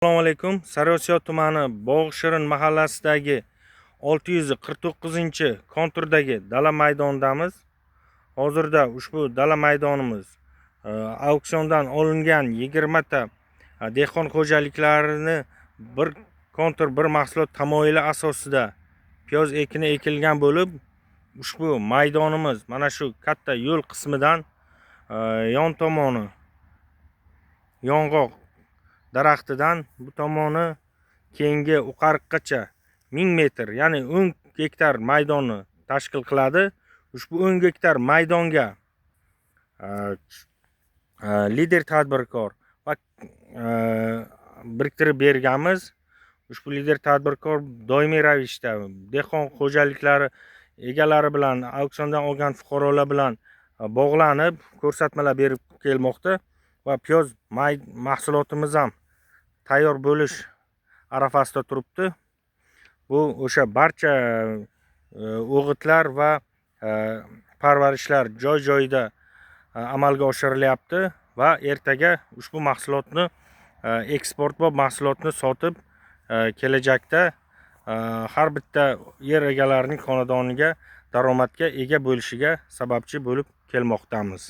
Assalomu alaykum. Sariosiyo tumani, Bog'shirin mahallasidagi 649-konturdagi dala maydonidamiz. Hozirda ushbu dala maydonimiz auksiondan olingan 20 ta dehqon xo'jaliklarini bir kontur, bir mahsulot tamoyili asosida piyoz ekini ekilgan bo'lib, ushbu maydonimiz mana shu katta yo'l qismidan yon tomoni yong'oq daraxtidan bu tomoni keyingi o'qariqqacha 1000 metr, ya'ni 10 gektar maydonni tashkil qiladi. Ushbu 10 gektar maydonga Lider tadbirkor va biriktirib berganmiz. Ushbu Lider tadbirkor doimiy ravishda dehqon xo'jaliklari egalari bilan, auksiondan olgan fuqarolar bilan bog'lanib, ko'rsatmalar berib kelmoqda va piyoz may mahsulotimiz ham tayyor bo'lish arafasida turibdi. Bu o'sha barcha o'g'itlar va parvarishlar joy joyida amalga oshirilyapti va ertaga ushbu mahsulotni, eksportbop mahsulotni sotib, kelajakda har bitta yer egalarining xonadoniga daromadga ega bo'lishiga sababchi bo'lib kelmoqdamiz.